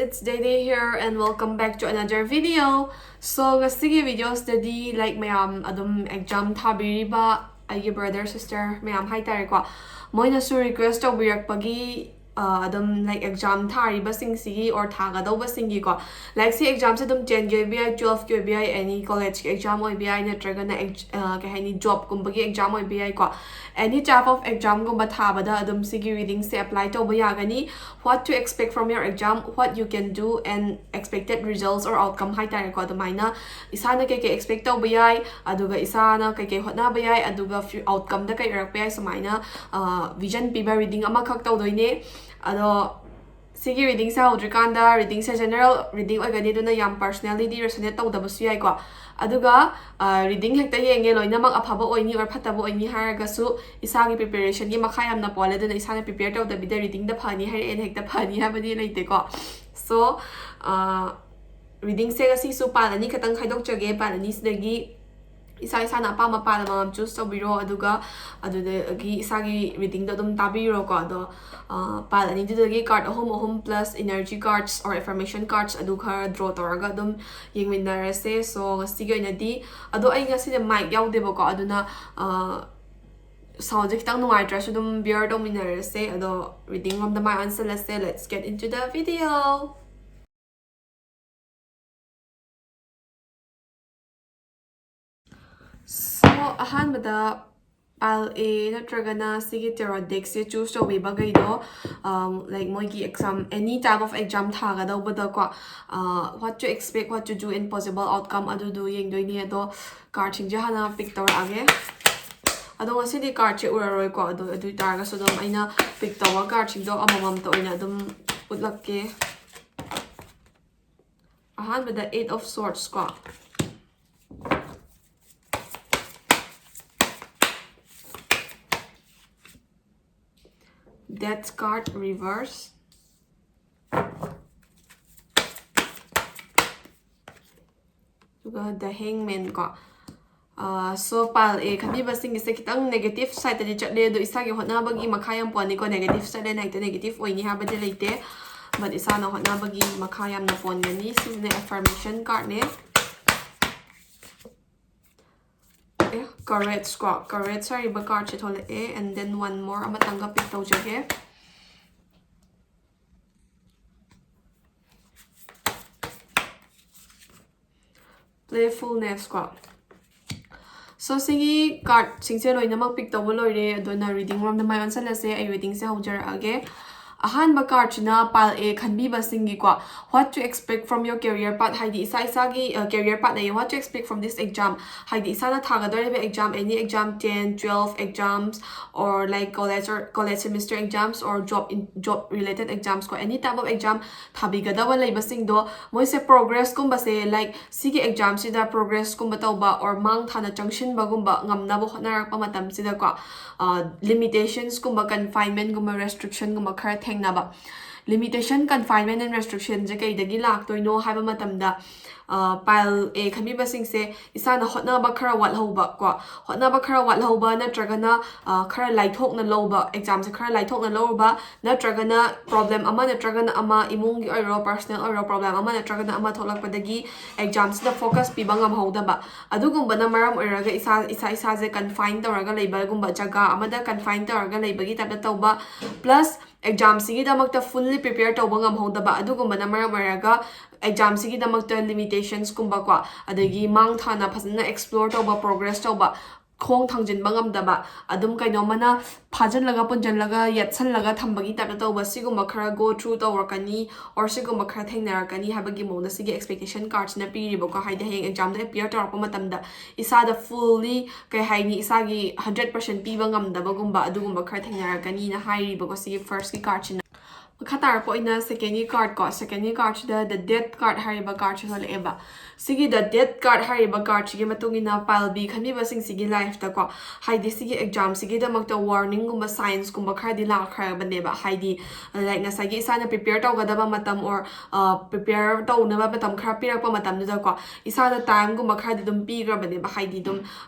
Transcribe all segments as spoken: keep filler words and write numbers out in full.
It's Dede here and welcome back to another video. So, ꯉꯁꯤꯒꯤ videoꯁꯤꯗꯗꯤ, like, ꯃꯌꯥꯝ ꯑꯗꯨꯝ exam ꯊꯥꯕꯤꯔꯤꯕ ꯑꯩꯒꯤ brother sister ꯃꯌꯥꯝ ꯍꯥꯏꯇꯥꯔꯦꯀꯣ, ꯃꯣꯏꯅꯁꯨ request ꯇꯧꯕꯤꯔꯛꯄꯒꯤ, ꯑ, ꯑꯗꯨꯝ, like, exam ꯊꯥꯔꯤꯕꯁꯤꯡꯁꯤꯒꯤ or ꯊꯥꯒꯗꯧꯕꯁꯤꯡꯒꯤꯀꯣ, ꯂꯥꯏꯔꯤꯛꯁꯤ examꯁꯦ ꯑꯗꯨꯝ tenꯒꯤ ꯑꯣꯏꯕ ꯌꯥꯏ, twelveꯀꯤ ꯑꯣꯏꯕ ꯌꯥꯏ, any collegeꯀꯤ exam ꯑꯣꯏꯕ ꯌꯥꯏ, ꯅꯠꯇ꯭ꯔꯒꯅ ex-, ꯑ, ꯀꯩ ꯍꯥꯏꯅꯤ, jobꯀꯨꯝꯕꯒꯤ exam ꯑꯣꯏꯕ ꯌꯥꯏꯀꯣ, any type of examꯒꯨꯝꯕ ꯊꯥꯕꯗ ꯑꯗꯨꯝ ꯁꯤꯒꯤ readingꯁꯦ apply ꯇꯧꯕ ꯌꯥꯒꯅꯤ. What to expect from your exam, what you can do and expected results or outcome ꯍꯥꯏꯇꯥꯔꯦꯀꯣ꯫ ꯑꯗꯨꯃꯥꯏꯅ ꯏꯁꯥꯅ ꯀꯩꯀꯩ expect ꯇꯧꯕ ꯌꯥꯏ, ꯑꯗꯨꯒ ꯏꯁꯥꯅ ꯀꯩꯀꯩ ꯍꯣꯠꯅꯕ ꯌꯥꯏ, ꯑꯗꯨꯒ ꯐ꯭ꯌꯨ-, outcomeꯗ ꯀꯩ ꯑꯣꯏꯔꯛꯄ ꯌꯥꯏ, ꯁꯨꯃꯥꯏꯅ, ꯑ, vision ꯄꯤꯕ reading ꯑꯃꯈꯛ ꯇꯧꯗꯣꯏꯅꯦ꯫ ꯑꯗꯣ ꯁꯤꯒꯤ readingꯁꯦ ꯍꯧꯗ꯭ꯔꯤꯀꯥꯟꯗ, readingꯁꯦ general reading ꯑꯣꯏꯒꯅꯤ, ꯑꯗꯨꯅ ꯌꯥꯝ personallyꯗꯤ resonate ꯇꯧꯗꯕꯁꯨ ꯌꯥꯏꯀꯣ꯫ ꯑꯗꯨꯒ, ꯑ, reading ꯍꯦꯛꯇ ꯌꯦꯡꯉꯦ, ꯂꯣꯏꯅꯃꯛ ꯑꯐꯕ ꯑꯣꯏꯅꯤ or ꯐꯠꯇꯕ ꯑꯣꯏꯅꯤ ꯍꯥꯏꯔꯒꯁꯨ ꯏꯁꯥꯒꯤ preparationꯒꯤ ꯃꯈꯥ ꯌꯥꯝꯅ ꯄꯣꯜꯂꯦ꯫ ꯑꯗꯨꯅ ꯏꯁꯥꯅ prepare ꯇꯧꯗꯕꯤꯗ readingꯗ ꯐꯅꯤ ꯍꯥꯏꯔꯛꯑꯦꯅ ꯍꯦꯛꯇ ꯐꯅꯤ ꯍꯥꯏꯕꯗꯤ ꯂꯩꯇꯦꯀꯣ꯫ So, ꯑ, readingꯁꯦ ꯉꯁꯤꯁꯨ ꯄꯥꯜ ꯑꯅꯤ ꯈꯛꯇꯪ ꯈꯥꯏꯗꯣꯛꯆꯒꯦ꯫ ꯄꯥꯜ ꯑꯅꯤꯁꯤꯗꯒꯤ ꯏꯁꯥ ꯏꯁꯥꯅ ꯑꯄꯥꯝꯕ ꯄꯥꯜ ꯑꯃꯃꯝ choose ꯇꯧꯕꯤꯔꯣ, ꯑꯗꯨꯒ ꯑꯗꯨꯗꯒꯤ ꯏꯁꯥꯒꯤ readingꯗꯣ ꯑꯗꯨꯝ ꯇꯥꯕꯤꯔꯣꯀꯣ꯫ ꯑꯗꯣ, ꯑ, ꯄꯥꯜ ꯑꯅꯤꯗꯨꯗꯒꯤ card ꯑꯍꯨꯝ ꯑꯍꯨꯝ plus energy cards or affirmation cards ꯑꯗꯨ ꯈꯔ draw ꯇꯧꯔꯒ ꯑꯗꯨꯝ ꯌꯦꯡꯃꯤꯟꯅꯔꯁꯦ꯫ So, ꯉꯁꯤꯒꯤ ꯑꯣꯏꯅꯗꯤ, ꯑꯗꯣ ꯑꯩ ꯉꯁꯤꯗꯤ mic ꯌꯥꯎꯗꯦꯕꯀꯣ, ꯑꯗꯨꯅ, ꯑ, soundꯁꯦ ꯈꯤꯇꯪ ꯅꯨꯡꯉꯥꯏꯇ꯭ꯔꯁꯨ ꯑꯗꯨꯝ bear ꯇꯧꯃꯤꯟꯅꯔꯁꯦ꯫ ꯑꯗꯣ reading ꯂꯣꯝꯗ ꯃꯥꯏ ꯑꯣꯟꯁꯤꯜꯂꯁꯦ꯫ Let's get into the video. So, ꯑꯍꯥꯟꯕꯗ pile A ꯅꯠꯇ꯭ꯔꯒꯅ ꯁꯤꯒꯤ tarot deckꯁꯦ choose ꯇꯧꯕꯤꯕꯈꯩꯗꯣ, um, like, ꯃꯣꯏꯒꯤ exam, any type of exam ꯊꯥꯒꯗꯧꯕꯗꯀꯣ, uh, what to expect, what to do and possible outcome ꯑꯗꯨꯗꯣ ꯌꯦꯡꯗꯣꯏꯅꯦ꯫ ꯑꯗꯣ cardꯁꯤꯡꯁꯦ ꯍꯥꯟꯅ pick ꯇꯧꯔꯛꯑꯒꯦ꯫ ꯑꯗꯣ ꯉꯁꯤꯗꯤ cardꯁꯦ ꯎꯔꯔꯣꯏꯀꯣ꯫ ꯑꯗꯣ ꯑꯗꯨ ꯑꯣꯏꯇꯥꯔꯒꯁꯨ ꯑꯗꯨꯝ ꯑꯩꯅ pick ꯇꯧꯕ cardꯁꯤꯡꯗꯣ ꯑꯃꯃꯝꯇ ꯑꯣꯏꯅ ꯑꯗꯨꯝ ꯎꯠꯂꯛꯀꯦ꯫ ꯑꯍꯥꯟꯕꯗ Eight of Swords ꯀꯣ꯫ Death card reverse. ꯑꯗꯨꯒ The Hangman ꯀꯣ꯫ ꯑꯥ, so pile A ꯈꯟꯕꯤꯕꯁꯤꯡꯒꯤꯁꯦ ꯈꯤꯇꯪ negative sideꯇꯗꯤ ꯆꯠꯂꯦ, ꯑꯗꯣ ꯏꯁꯥꯒꯤ ꯍꯣꯠꯅꯕꯒꯤ ꯃꯈꯥ ꯌꯥꯝ ꯄꯣꯟꯅꯤꯀꯣ꯫ Negative ꯆꯠꯂꯦꯅ ꯍꯦꯛꯇ negative ꯑꯣꯏꯅꯤ ꯍꯥꯏꯕꯗꯤ ꯂꯩꯇꯦ꯫ But ꯏꯁꯥꯅ ꯍꯣꯠꯅꯕꯒꯤ ꯃꯈꯥ ꯌꯥꯝꯅ ꯄꯣꯟꯒꯅꯤ꯫ ꯁꯤꯁꯤꯅ affirmation cardꯅꯦ꯫ ꯑꯦ, courage ꯀꯣ, courage ꯍꯥꯏꯔꯤꯕ cardꯁꯦ ꯊꯣꯛꯂꯛꯑꯦ꯫ And then one more ꯑꯃꯇꯪꯒ pick ꯇꯧꯖꯒꯦ꯫ Playfulness ꯀꯣ꯫ So ꯁꯤꯒꯤ cardꯁꯤꯡꯁꯦ ꯂꯣꯏꯅꯃꯛ pick ꯇꯧꯕ ꯂꯣꯏꯔꯦ꯫ ꯑꯗꯨꯅ reading ꯔꯣꯝꯗ ꯃꯥꯏ ꯑꯣꯟꯁꯤꯜꯂꯁꯦ꯫ ꯑꯩ readingꯁꯦ ꯍꯧꯖꯔꯛꯑꯒꯦ꯫ ꯑꯍꯥꯟꯕ cardꯁꯤꯅ pile A ꯈꯟꯕꯤꯕꯁꯤꯡꯒꯤꯀꯣ, what to expect from your career path, ꯍꯥꯏꯗꯤ ꯏꯁꯥ ꯏꯁꯥꯒꯤ career path ꯂꯩꯌꯦ, what to expect from this exam, ꯍꯥꯏꯗꯤ ꯏꯁꯥꯅ ꯊꯥꯒꯗꯧꯔꯤꯕ exam, any exam, ten, twelve exams, or like college or college semester exams or job in job related exams ꯀꯣ, any type of exam ꯊꯥꯕꯤꯒꯗꯕ ꯂꯩꯕꯁꯤꯡꯗꯣ, ꯃꯣꯏꯁꯦ progressꯀꯨꯝꯕꯁꯦ, like ꯁꯤꯒꯤ examꯁꯤꯗ progressꯀꯨꯝꯕ ꯇꯧꯕ or ꯃꯥꯡ ꯊꯥꯅ ꯆꯪꯁꯤꯟꯕꯒꯨꯝꯕ ꯉꯝꯅꯕ ꯍꯣꯠꯅꯔꯛꯄ ꯃꯇꯝꯁꯤꯗꯀꯣ, limitationsꯀꯨꯝꯕ, confinementꯀꯨꯝꯕ, restrictionꯒꯨꯝꯕ ꯈꯔ ꯊꯦꯡꯅꯕ꯫ Limitation, confinement and restrictionꯁꯦ ꯀꯩꯗꯒꯤ ꯂꯥꯛꯇꯣꯏꯅꯣ ꯍꯥꯏꯕ ꯃꯇꯝꯗ, pile A ꯈꯟꯕꯤꯕꯁꯤꯡꯁꯦ ꯏꯁꯥꯅ ꯍꯣꯠꯅꯕ ꯈꯔ ꯋꯥꯠꯍꯧꯕ ꯀꯣ, ꯍꯣꯠꯅꯕ ꯈꯔ ꯋꯥꯠꯍꯧꯕ ꯅꯠꯇ꯭ꯔꯒꯅ ꯈꯔ ꯂꯥꯏꯊꯣꯛꯅ ꯂꯧꯕ, examꯁꯦ ꯈꯔ ꯂꯥꯏꯊꯣꯛꯅ ꯂꯧꯔꯨꯕ, ꯅꯠꯇ꯭ꯔꯒꯅ problem ꯑꯃ ꯅꯠꯇ꯭ꯔꯒꯅ ꯑꯃ, ꯏꯃꯨꯡꯒꯤ ꯑꯣꯏꯔꯣ, personal ꯑꯣꯏꯔꯣ, problem ꯑꯃ ꯅꯠꯇ꯭ꯔꯒꯅ ꯑꯃ ꯊꯣꯛꯂꯛꯄꯗꯒꯤ examꯁꯤꯗ focus ꯄꯤꯕ ꯉꯝꯍꯧꯗꯕ, ꯑꯗꯨꯒꯨꯝꯕꯅ ꯃꯔꯝ ꯑꯣꯏꯔꯒ ꯏꯁꯥ ꯏꯁꯥ ꯏꯁꯥꯁꯦ confine ꯇꯧꯔꯒ ꯂꯩꯕꯒꯨꯝꯕ, ꯖꯒꯥ ꯑꯃꯗ confine ꯇꯧꯔꯒ ꯂꯩꯕꯒꯤ typeꯇ ꯇꯧꯕ, plus examꯁꯤꯒꯤꯗꯃꯛꯇ fully prepare ꯇꯧꯕ ꯉꯝꯍꯧꯗꯕ, ꯑꯗꯨꯒꯨꯝꯕꯅ ꯃꯔꯝ ꯑꯣꯏꯔꯒ examꯁꯤꯒꯤꯗꯃꯛꯇ limitationsꯀꯨꯝꯕꯀꯣ, ꯑꯗꯒꯤ ꯃꯥꯡ ꯊꯥꯅ ꯐꯖꯅ explore ꯇꯧꯕ, progress ꯇꯧꯕ, ꯈꯣꯡ ꯊꯥꯡꯖꯤꯟꯕ ꯉꯝꯗꯕ, ꯑꯗꯨꯝ ꯀꯩꯅꯣꯝꯃꯅ ꯐꯥꯖꯤꯜꯂꯒ, ꯄꯨꯟꯁꯤꯜꯂꯒ, ꯌꯦꯠꯁꯜꯂꯒ ꯊꯝꯕꯒꯤ typeꯇ ꯇꯧꯕ, ꯁꯤꯒꯨꯝꯕ ꯈꯔ go through ꯇꯧꯔꯛꯀꯅꯤ or ꯁꯤꯒꯨꯝꯕ ꯈꯔ ꯊꯦꯡꯅꯔꯛꯀꯅꯤ ꯍꯥꯏꯕꯒꯤ ꯃꯑꯣꯡꯗ ꯁꯤꯒꯤ expectation cardꯁꯤꯅ ꯄꯤꯔꯤꯕꯀꯣ꯫ ꯍꯥꯏꯗꯤ ꯍꯌꯦꯡ examꯗ appear ꯇꯧꯔꯛꯄ ꯃꯇꯝꯗ ꯏꯁꯥꯗ fully, ꯀꯩ ꯍꯥꯏꯅꯤ, ꯏꯁꯥꯒꯤ hundred percent ꯄꯤꯕ ꯉꯝꯗꯕꯒꯨꯝꯕ, ꯑꯗꯨꯒꯨꯝꯕ ꯈꯔ ꯊꯦꯡꯅꯔꯛꯀꯅꯤꯅ ꯍꯥꯏꯔꯤꯕꯀꯣ ꯁꯤꯒꯤ firstꯀꯤ cardꯁꯤꯅ꯫ ꯃꯈꯥ ꯇꯥꯔꯛꯄ ꯑꯣꯏꯅ secondꯀꯤ card ꯀꯣ, secondꯀꯤ cardꯁꯤꯗ the Death card ꯍꯥꯏꯔꯤꯕ cardꯁꯦ ꯊꯣꯛꯂꯛꯑꯦꯕ꯫ ꯁꯤꯒꯤ The Death card ꯍꯥꯏꯔꯤꯕ cardꯁꯤꯒꯤ ꯃꯇꯨꯡ ꯏꯟꯅ ꯄꯥꯏꯜꯕꯤ ꯈꯟꯕꯤꯕꯁꯤꯡꯁꯤꯒꯤ lifeꯇꯀꯣ, ꯍꯥꯏꯗꯤ ꯁꯤꯒꯤ examꯁꯤꯒꯤꯗꯃꯛꯇ warningꯒꯨꯝꯕ, signsꯀꯨꯝꯕ ꯈꯔꯗꯤ ꯂꯥꯛꯈ꯭ꯔꯕꯅꯦꯕ꯫ ꯍꯥꯏꯗꯤ, like, ꯉꯁꯥꯏꯒꯤ ꯏꯁꯥꯅ prepare ꯇꯧꯒꯗꯕ ꯃꯇꯝ or prepare ꯇꯧꯅꯕ ꯃꯇꯝ ꯈꯔ ꯄꯤꯔꯛꯄ ꯃꯇꯝꯗꯨꯗꯀꯣ, ꯏꯁꯥꯗ timeꯒꯨꯝꯕ ꯈꯔꯗꯤ ꯑꯗꯨꯝ ꯄꯤꯈ꯭ꯔꯕꯅꯦꯕ꯫ ꯍꯥꯏꯗꯤ ꯑꯗꯨꯝ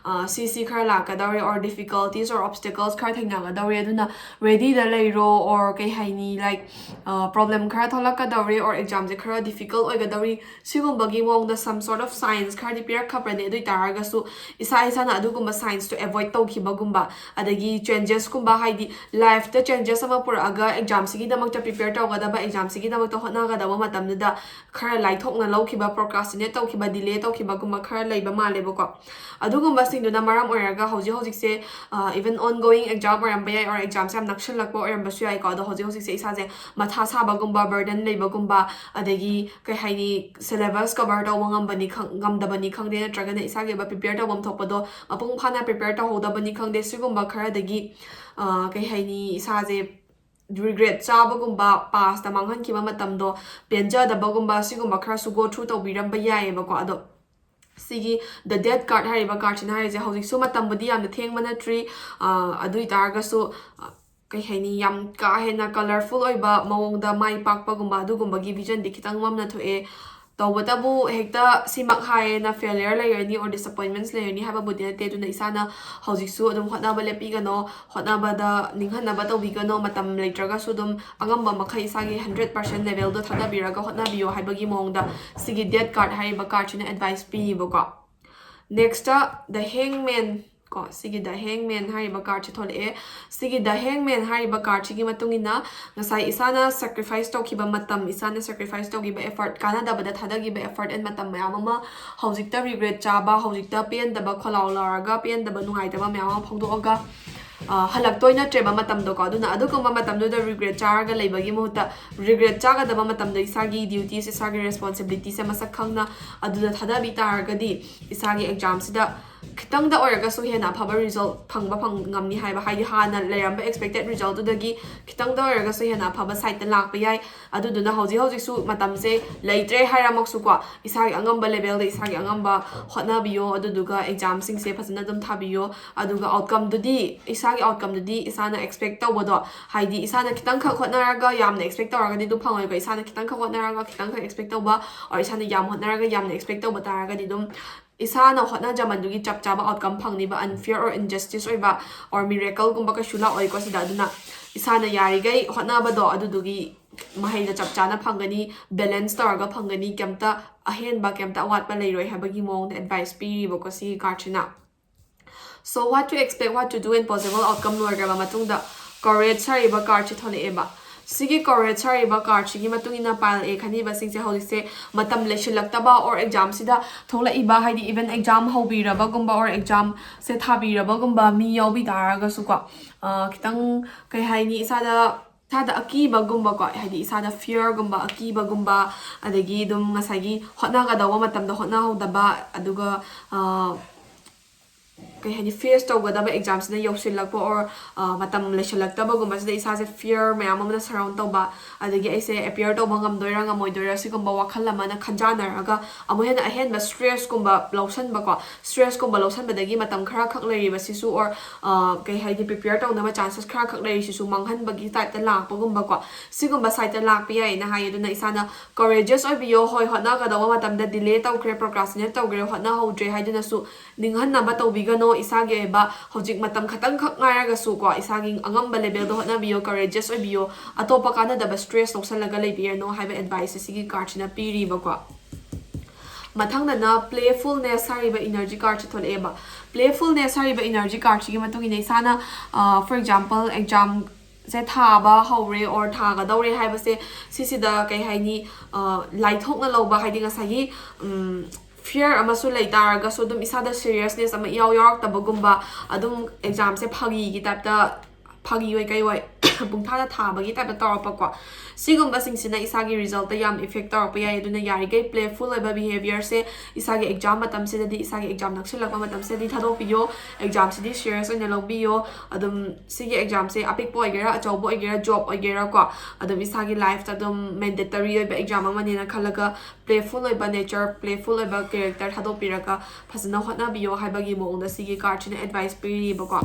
ꯁꯤ ꯁꯤ ꯈꯔ ꯂꯥꯛꯀꯗꯧꯔꯦ or difficulties or obstacles ꯈꯔ ꯊꯦꯡꯅꯒꯗꯧꯔꯦ, ꯑꯗꯨꯅ readyꯗ ꯂꯩꯔꯣ, or ꯀꯩ ꯍꯥꯏꯅꯤ, like, problem ꯈꯔ ꯊꯣꯛꯂꯛꯀꯗꯧꯔꯦ or examꯁꯦ ꯈꯔ difficult ꯑꯣꯏꯒꯗꯧꯔꯤ, ꯁꯤꯒꯨꯝꯕꯒꯤ ꯃꯑꯣꯡꯗ some sort of signs ꯈꯔꯗꯤ ꯄꯤꯔꯛꯈ꯭ꯔꯕꯅꯦ꯫ ꯑꯗꯨ ꯑꯣꯏꯇꯥꯔꯒꯁꯨ ꯏꯁꯥ ꯏꯁꯥꯅ ꯑꯗꯨꯒꯨꯝꯕ signsꯇꯣ avoid ꯇꯧꯈꯤꯕꯒꯨꯝꯕ, ꯑꯗꯒꯤ changesꯀꯨꯝꯕ, ꯍꯥꯏꯗꯤ lifeꯇ changes ꯑꯃ ꯄꯨꯔꯛꯑꯒ examꯁꯤꯒꯤꯗꯃꯛꯇ prepare ꯇꯧꯒꯗꯕ, examꯁꯤꯒꯤꯗꯃꯛꯇ ꯍꯣꯠꯅꯒꯗꯕ ꯃꯇꯝꯗꯨꯗ ꯈꯔ ꯂꯥꯏꯊꯣꯛꯅ ꯂꯧꯈꯤꯕ, procrastinate ꯇꯧꯈꯤꯕ, delay ꯇꯧꯈꯤꯕꯒꯨꯝꯕ ꯈꯔ ꯂꯩꯕ ꯃꯥꯜꯂꯦꯕꯀꯣ꯫ ꯑꯗꯨꯒꯨꯝꯕꯁꯤꯡꯗꯨꯅ ꯃꯔꯝ ꯑꯣꯏꯔꯒ ꯍꯧꯖꯤꯛ ꯍꯧꯖꯤꯛꯁꯦ even ongoing exam ꯑꯣꯏꯔꯝꯕ ꯌꯥꯏ, or examꯁꯦ ꯌꯥꯝ ꯅꯛꯁꯤꯜꯂꯛꯄ ꯑꯣꯏꯔꯝꯕꯁꯨ ꯌꯥꯏꯀꯣ꯫ ꯑꯗꯣ ꯍꯧꯖꯤꯛ ꯍꯧꯖꯤꯛꯁꯦ ꯏꯁꯥꯁꯦ ꯃꯊꯥ ꯁꯥꯕꯒꯨꯝꯕ, burden ꯂꯩꯕꯒꯨꯝꯕ, ꯑꯗꯒꯤ ꯀꯩ ꯍꯥꯏꯅꯤ, syllabus cover ꯇꯧꯕ ꯉꯝꯕꯅꯤ ꯈꯪ- ꯉꯝꯗꯕꯅꯤ ꯈꯪꯗꯦ, ꯅꯠꯇ꯭ꯔꯒꯅ ꯏꯁꯥꯒꯤ ꯑꯣꯏꯕ prepare ꯇꯧꯐꯝ ꯊꯣꯛꯄꯗꯣ ꯃꯄꯨꯡ ꯐꯥꯅ prepare ꯇꯧꯍꯧꯗꯕꯅꯤ ꯈꯪꯗꯦ, ꯁꯤꯒꯨꯝꯕ ꯈꯔꯗꯒꯤ ꯀꯩ ꯍꯥꯏꯅꯤ, ꯏꯁꯥꯁꯦ regret ꯆꯥꯕꯒꯨꯝꯕ, pastꯇ ꯃꯥꯡꯍꯟꯈꯤꯕ ꯃꯇꯝꯗꯣ ꯄꯦꯟꯖꯗꯕꯒꯨꯝꯕ, ꯁꯤꯒꯨꯝꯕ ꯈꯔꯁꯨ go through ꯇꯧꯕꯤꯔꯝꯕ ꯌꯥꯏꯌꯦꯕꯀꯣ꯫ ꯑꯗꯣ ꯁꯤꯒꯤ The Death card ꯍꯥꯏꯔꯤꯕ cardꯁꯤꯅ ꯍꯥꯏꯔꯤꯁꯦ, ꯍꯧꯖꯤꯛꯁꯨ ꯃꯇꯝꯕꯨꯗꯤ ꯌꯥꯝꯅ ꯊꯦꯡꯕ ꯅꯠꯇ꯭ꯔꯤ, ꯑꯗꯨ ꯑꯣꯏꯇꯥꯔꯒꯁꯨ ꯀꯩ ꯍꯥꯏꯅꯤ, ꯌꯥꯝ ꯀꯥ ꯍꯦꯟꯅ colourful ꯑꯣꯏꯕ ꯃꯑꯣꯡꯗ ꯃꯥꯏ ꯄꯥꯛꯄꯒꯨꯝꯕ ꯑꯗꯨꯒꯨꯝꯕꯒꯤ visionꯗꯤ ꯈꯤꯇꯪ ꯃꯝꯅ ꯊꯣꯛꯑꯦ꯫ ꯇꯧꯕꯇꯕꯨ ꯍꯦꯛꯇ ꯁꯤꯃꯛ ꯍꯥꯏꯌꯦꯅ failure ꯂꯩꯔꯅꯤ or disappointments ꯂꯩꯔꯅꯤ ꯍꯥꯏꯕꯕꯨꯗꯤ ꯅꯠꯇꯦ꯫ ꯑꯗꯨꯅ ꯏꯁꯥꯅ ꯍꯧꯖꯤꯛꯁꯨ ꯑꯗꯨꯝ ꯍꯣꯠꯅꯕ ꯂꯦꯞꯄꯤꯒꯅꯣ, ꯍꯣꯠꯅꯕꯗ ꯅꯤꯡꯍꯟꯅꯕ ꯇꯧꯕꯤꯒꯅꯣ꯫ ꯃꯇꯝ ꯂꯩꯇ꯭ꯔꯒꯁꯨ ꯑꯗꯨꯝ ꯑꯉꯝꯕ ꯃꯈꯩ ꯏꯁꯥꯒꯤ hundred percent levelꯗꯣ ꯊꯥꯗꯕꯤꯔꯒ ꯍꯣꯠꯅꯕꯤꯌꯣ ꯍꯥꯏꯕꯒꯤ ꯃꯑꯣꯡꯗ ꯁꯤꯒꯤ Death card ꯍꯥꯏꯔꯤꯕ cardꯁꯤꯅ advice ꯄꯤꯌꯦꯕꯀꯣ꯫ Nextꯇ The Hangman ꯀꯣ, ꯁꯤꯒꯤ The Hangman ꯍꯥꯏꯔꯤꯕ cardꯁꯦ ꯊꯣꯛꯂꯛꯑꯦ꯫ ꯁꯤꯒꯤ The Hangman ꯍꯥꯏꯔꯤꯕ cardꯁꯤꯒꯤ ꯃꯇꯨꯡ ꯏꯟꯅ ꯉꯁꯥꯏ ꯏꯁꯥꯅ sacrifice ꯇꯧꯈꯤꯕ ꯃꯇꯝ, ꯏꯁꯥꯅ sacrifice ꯇꯧꯈꯤꯕ effort, ꯀꯥꯟꯅꯗꯕꯗ ꯊꯥꯗꯈꯤꯕ effort and ꯃꯇꯝ ꯃꯌꯥꯝ ꯑꯃ ꯍꯧꯖꯤꯛꯇ regret ꯆꯥꯕ, ꯍꯧꯖꯤꯛꯇ ꯄꯦꯟꯗꯕ, ꯈꯣꯜꯂꯥꯎ ꯂꯥꯎꯔꯒ ꯄꯦꯟꯗꯕ, ꯅꯨꯡꯉꯥꯏꯇꯕ ꯃꯌꯥꯝ ꯑꯃ ꯐꯣꯡꯗꯣꯛꯑꯒ ꯍꯜꯂꯛꯇꯣꯏ ꯅꯠꯇ꯭ꯔꯦꯕ ꯃꯇꯝꯗꯣꯀꯣ꯫ ꯑꯗꯨꯅ ꯑꯗꯨꯒꯨꯝꯕ ꯃꯇꯝꯗꯨꯗ regret ꯆꯥꯔꯒ ꯂꯩꯕꯒꯤ ꯃꯍꯨꯠꯇ regret ꯆꯥꯒꯗꯕ ꯃꯇꯝꯗ ꯏꯁꯥꯒꯤ duties, ꯏꯁꯥꯒꯤ responsibilityꯁꯦ ꯃꯁꯛ ꯈꯪꯅ ꯑꯗꯨꯗ ꯊꯥꯗꯕꯤ ꯇꯥꯔꯒꯗꯤ ꯏꯁꯥꯒꯤ examꯁꯤꯗ ꯈꯤꯇꯪꯗ ꯑꯣꯏꯔꯒꯁꯨ ꯍꯦꯟꯅ ꯑꯐꯕ result ꯐꯪꯕ ꯐꯪ ꯉꯝꯅꯤ ꯍꯥꯏꯕ, ꯍꯥꯏꯗꯤ ꯍꯥꯟꯅ ꯂꯩꯔꯝꯕ expected resultꯗꯨꯗꯒꯤ ꯈꯤꯇꯪꯗ ꯑꯣꯏꯔꯒꯁꯨ ꯍꯦꯟꯅ ꯑꯐꯕ sideꯇ ꯂꯥꯛꯄ ꯌꯥꯏ꯫ ꯑꯗꯨꯗꯨꯅ ꯍꯧꯖꯤꯛ ꯍꯧꯖꯤꯛꯁꯨ ꯃꯇꯝꯁꯦ ꯂꯩꯇ꯭ꯔꯦ ꯍꯥꯏꯔꯃꯛꯁꯨꯀꯣ, ꯏꯁꯥꯒꯤ ꯑꯉꯝꯕ levelꯗ ꯏꯁꯥꯒꯤ ꯑꯉꯝꯕ ꯍꯣꯠꯅꯕꯤꯌꯣ꯫ ꯑꯗꯨꯗꯨꯒ examꯁꯤꯡꯁꯦ ꯐꯖꯅ ꯑꯗꯨꯝ ꯊꯥꯕꯤꯌꯣ꯫ ꯑꯗꯨꯒ outcomeꯗꯨꯗꯤ, ꯏꯁꯥꯒꯤ outcomeꯗꯨꯗꯤ ꯏꯁꯥꯅ expect ꯇꯧꯕꯗꯣ, ꯍꯥꯏꯗꯤ ꯏꯁꯥꯅ ꯈꯤꯇꯪꯈꯛ ꯍꯣꯠꯅꯔꯒ ꯌꯥꯝꯅ expect ꯇꯧꯔꯒꯗꯤ ꯑꯗꯨꯝ ꯐꯪꯉꯣꯏꯕ꯫ ꯏꯁꯥꯅ ꯈꯤꯇꯪꯈꯛ ꯍꯣꯠꯅꯔꯒ ꯈꯤꯇꯪꯈꯛ expect ꯇꯧꯕ, or ꯏꯁꯥꯅ ꯌꯥꯝ ꯍꯣꯠꯅꯔꯒ ꯌꯥꯝꯅ expect ꯇꯧꯕ ꯇꯥꯔꯒꯗꯤ ꯑꯗꯨꯝ ꯏꯁꯥꯅ ꯍꯣꯠꯅꯖꯃꯟꯗꯨꯒꯤ ꯆꯞ ꯆꯥꯕ outcome ꯐꯪꯅꯤꯕ꯫ Unfair or injustice ꯑꯣꯏꯕ or miracleꯒꯨꯝꯕ ꯀꯩꯁꯨ ꯂꯥꯛꯑꯣꯏꯀꯣ ꯁꯤꯗ꯫ ꯑꯗꯨꯅ ꯏꯁꯥꯅ ꯌꯥꯔꯤꯈꯩ ꯍꯣꯠꯅꯕꯗꯣ ꯑꯗꯨꯗꯨꯒꯤ ꯃꯍꯩꯗꯣ ꯆꯞ ꯆꯥꯅ ꯐꯪꯒꯅꯤ, balance ꯇꯧꯔꯒ ꯐꯪꯒꯅꯤ, ꯀꯩꯝꯇ ꯑꯍꯦꯟꯕ, ꯀꯩꯝꯇ ꯑꯋꯥꯠꯄ ꯂꯩꯔꯣꯏ ꯍꯥꯏꯕꯒꯤ ꯃꯑꯣꯡꯗ advice ꯄꯤꯔꯤꯕꯀꯣ ꯁꯤꯒꯤ cardꯁꯤꯅ꯫ So what to expect, what to do and possible outcome ꯂꯣꯏꯈ꯭ꯔꯕ ꯃꯇꯨꯡꯗ, courage ꯍꯥꯏꯔꯤꯕ cardꯁꯦ ꯊꯣꯛꯂꯛꯑꯦꯕ꯫ ꯁꯤꯒꯤ courage ꯍꯥꯏꯔꯤꯕ cardꯁꯤꯒꯤ ꯃꯇꯨꯡ ꯏꯟꯅ pile A ꯈꯟꯕꯤꯕꯁꯤꯡꯁꯦ ꯍꯧꯖꯤꯛꯁꯦ ꯃꯇꯝ ꯂꯩꯁꯤꯜꯂꯛꯇꯕ or examꯁꯤꯗ ꯊꯣꯛꯂꯛꯏꯕ, ꯍꯥꯏꯗꯤ even exam ꯍꯧꯕꯤꯔꯕꯒꯨꯝꯕ or examꯁꯦ ꯊꯥꯕꯤꯔꯕꯒꯨꯝꯕ ꯃꯤ ꯌꯥꯎꯕꯤ ꯇꯥꯔꯒꯁꯨꯀꯣ, ꯑ, ꯈꯤꯇꯪ, ꯀꯩ ꯍꯥꯏꯅꯤ, ꯏꯁꯥꯗ, ꯏꯁꯥꯗ ꯑꯀꯤꯕꯒꯨꯝꯕꯀꯣ, ꯍꯥꯏꯗꯤ ꯏꯁꯥꯗ fearꯒꯨꯝꯕ, ꯑꯀꯤꯕꯒꯨꯝꯕ, ꯑꯗꯒꯤ ꯑꯗꯨꯝ ꯉꯁꯥꯏꯒꯤ ꯍꯣꯠꯅꯒꯗꯧꯕ ꯃꯇꯝꯗ ꯍꯣꯠꯅꯍꯧꯗꯕ, ꯑꯗꯨꯒ, ꯑ, ꯀꯩ ꯍꯥꯏꯅꯤ, face ꯇꯧꯒꯗꯕ examꯁꯤꯅ ꯌꯧꯁꯤꯜꯂꯛꯄ or, ꯑ, ꯃꯇꯝ ꯂꯩꯁꯤꯜꯂꯛꯇꯕꯒꯨꯝꯕꯁꯤꯗ ꯏꯁꯥꯁꯦ fear ꯃꯌꯥꯝ ꯑꯃꯅ surround ꯇꯧꯕ, ꯑꯗꯒꯤ ꯑꯩꯁꯦ appear ꯇꯧꯕ ꯉꯝꯗꯣꯏꯔꯥ ꯉꯝꯃꯣꯏꯗꯣꯏꯔꯥ ꯁꯤꯒꯨꯝꯕ ꯋꯥꯈꯜ ꯑꯃꯅ ꯈꯟꯖꯥꯟꯅꯔꯒ ꯑꯃꯨꯛ ꯍꯦꯟꯅ ꯑꯍꯦꯟꯕ stressꯀꯨꯝꯕ ꯂꯧꯁꯟꯕꯀꯣ, stressꯀꯨꯝꯕ ꯂꯧꯁꯟꯕꯗꯒꯤ ꯃꯇꯝ ꯈꯔ ꯈꯛ ꯂꯩꯔꯤꯕꯁꯤꯁꯨ or, ꯑ, ꯀꯩ ꯍꯥꯏꯅꯤ, prepare ꯇꯧꯅꯕ chances ꯈꯔ ꯈꯛ ꯂꯩꯔꯤꯁꯤꯁꯨ ꯃꯥꯡꯍꯟꯕꯒꯤ typeꯇ ꯂꯥꯛꯄꯒꯨꯝꯕꯀꯣ, ꯁꯤꯒꯨꯝꯕ sideꯇ ꯂꯥꯛꯄ ꯌꯥꯏꯌꯦꯅ ꯍꯥꯏꯌꯦ꯫ ꯑꯗꯨꯅ ꯏꯁꯥꯅ courageous ꯑꯣꯏꯕꯤꯌꯣ꯫ ꯍꯣꯏ, ꯍꯣꯠꯅꯒꯗꯧꯕ ꯃꯇꯝꯗ delay ꯇꯧꯈ꯭ꯔꯦ, procrastinate ꯇꯧꯈ꯭ꯔꯦ, ꯍꯣꯠꯅꯍꯧꯗ꯭ꯔꯦ ꯍꯥꯏꯗꯨꯅꯁꯨ ꯅꯤꯡꯍꯟꯅꯕ ꯇꯧꯕꯤꯒꯅꯣ꯫ ꯏꯁꯥꯒꯤ ꯑꯣꯏꯕ ꯍꯧꯖꯤꯛ ꯃꯇꯝ ꯈꯇꯪꯈꯛ ꯉꯥꯏꯔꯒꯁꯨꯀꯣ, ꯏꯁꯥꯒꯤ ꯑꯉꯝꯕ levelꯗ ꯍꯣꯠꯅꯕꯤꯌꯣ, courageous ꯑꯣꯏꯕꯤꯌꯣ꯫ ꯑꯇꯣꯞꯄ ꯀꯥꯟꯅꯗꯕ stress ꯂꯧꯁꯜꯂꯒ ꯂꯩꯕꯤꯔꯅꯣ ꯍꯥꯏꯕ adviceꯁꯦ ꯁꯤꯒꯤ cardꯁꯤꯅ ꯄꯤꯔꯤꯕꯀꯣ꯫ ꯃꯊꯪꯗꯅ playfulness ꯍꯥꯏꯔꯤꯕ energy cardꯁꯦ ꯊꯣꯛꯂꯛꯑꯦꯕ꯫ Playfulness ꯍꯥꯏꯔꯤꯕ energy cardꯁꯤꯒꯤ ꯃꯇꯨꯡ ꯏꯟꯅ ꯏꯁꯥꯅ, ꯑ, for example, examꯁꯦ ꯊꯥꯕ ꯍꯧꯔꯦ or ꯊꯥꯒꯗꯧꯔꯦ ꯍꯥꯏꯕꯁꯦ, ꯁꯤꯁꯤꯗ ꯀꯩ ꯍꯥꯏꯅꯤ, ꯑ, ꯂꯥꯏꯊꯣꯛꯅ ꯂꯧꯕ, ꯍꯥꯏꯗꯤ ꯉꯁꯥꯏꯒꯤ, ꯎꯝ, fear ꯑꯃꯁꯨ ꯂꯩ ꯇꯥꯔꯒꯁꯨ ꯑꯗꯨꯝ ꯏꯁꯥꯗ seriousness ꯑꯃ ꯏꯌꯥꯎ ꯌꯥꯎꯔꯛꯇꯕꯒꯨꯝꯕ, ꯑꯗꯨꯝ examꯁꯦ ꯐꯥꯒꯤꯒꯤ typeꯇ, ꯐꯥꯒꯤ ꯑꯣꯏ ꯀꯩ ꯑꯣꯏ ꯄꯨꯡꯊꯥꯗ ꯊꯥꯕꯒꯤ ꯇꯥꯏꯞꯇ ꯇꯧꯔꯛꯄꯀꯣ꯫ ꯁꯤꯒꯨꯝꯕꯁꯤꯡꯁꯤꯅ ꯏꯁꯥꯒꯤ ꯔꯤꯖꯜꯇ ꯌꯥꯝ ꯏꯐꯦꯛ ꯇꯧꯔꯛꯄ ꯌꯥꯏ꯫ ꯑꯗꯨꯅ ꯌꯥꯔꯤꯈꯩ ꯄ꯭ꯂꯦꯐꯨꯜ ꯑꯣꯏꯕ ꯕꯤꯍꯦꯕꯤꯌꯔꯁꯦ ꯏꯁꯥꯒꯤ ꯑꯦꯛꯖꯥꯝ ꯃꯇꯝꯁꯤꯗꯗꯤ, ꯏꯁꯥꯒꯤ ꯑꯦꯛꯖꯥꯝ ꯅꯛꯁꯤꯜꯂꯛꯄ ꯃꯇꯝꯁꯤꯗꯗꯤ ꯊꯥꯗꯣꯛꯄꯤꯌꯣ꯫ ꯑꯦꯛꯖꯥꯝꯁꯤꯗꯤ ꯁꯤꯔꯤꯌꯁ ꯑꯣꯏꯅ ꯂꯧꯕꯤꯌꯣ꯫ ꯑꯗꯨꯝ ꯁꯤꯒꯤ ꯑꯦꯛꯖꯥꯝꯁꯦ ꯑꯄꯤꯛꯄ ꯑꯣꯏꯒꯦꯔꯥ, ꯑꯆꯧꯕ ꯑꯣꯏꯒꯦꯔꯥ, ꯖꯣꯕ ꯑꯣꯏꯒꯦꯔꯥꯀꯣ, ꯑꯗꯨꯝ ꯏꯁꯥꯒꯤ ꯂꯥꯏꯐꯇ ꯑꯗꯨꯝ ꯃꯦꯟꯗꯦꯇꯔꯤ ꯑꯣꯏꯕ ꯑꯦꯛꯖꯥꯝ ꯑꯃꯅꯦꯅ ꯈꯜꯂꯒ ꯄ꯭ꯂꯦꯐꯨꯜ ꯑꯣꯏꯕ ꯅꯦꯆꯔ, ꯄ꯭ꯂꯦꯐꯨꯜ ꯑꯣꯏꯕ ꯀꯦꯔꯦꯛꯇꯔ ꯊꯥꯗꯣꯛꯄꯤꯔꯒ ꯐꯖꯅ ꯍꯣꯠꯅꯕꯤꯌꯣ ꯍꯥꯏꯕꯒꯤ ꯃꯑꯣꯡꯗ ꯁꯤꯒꯤ ꯀꯥꯔꯠꯁꯤꯅ ꯑꯦꯗꯚꯥꯏꯁ ꯄꯤꯔꯤꯕꯀꯣ꯫